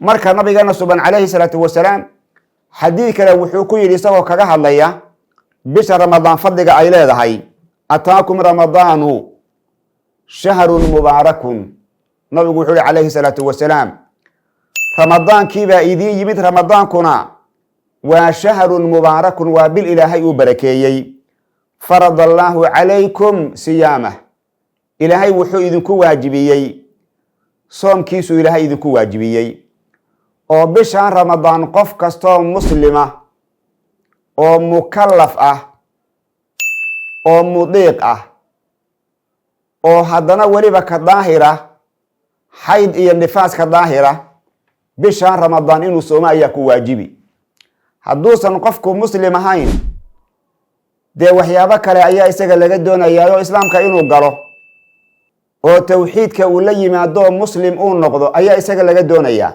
Marka nabigeena suban calayhi salaatu wasalaam xadiid kale wuxuu ku yidhi, isagoo kaga hadlaya bisha Ramadaan fadliga ay leedahay: "Ataakum Ramadaanu shahrun mubaarakun." Nabigu wuxuu yihi calayhi salaatu wasalaam: "Ramadaankiibaa idiin yimid, Ramadaankuna waa shahrun mubaarakun, waa bil Ilaahay uu barakeeyey. Farada Allaahu calaykum siyaamah." Ilaahay wuxuu idinku waajibiyey soomkiisuu Ilaahay idinku waajibiyey. Oo bishaan Ramadaan qof kastoo muslima oo mukallaf ah oo mudiiq ah oo haddana weliba ka daahira xayd iyo nifaas ka daahira, bishaan Ramadaan inuu soomo ayaa ku waajibi. Hadduusan qofku muslim ahayn, dee waxyaabo kale ayaa isaga laga doonayaa, oo islaamka inuu galo oo tawxiidka uu la yimaado, muslim uu noqdo ayaa isaga laga doonayaa.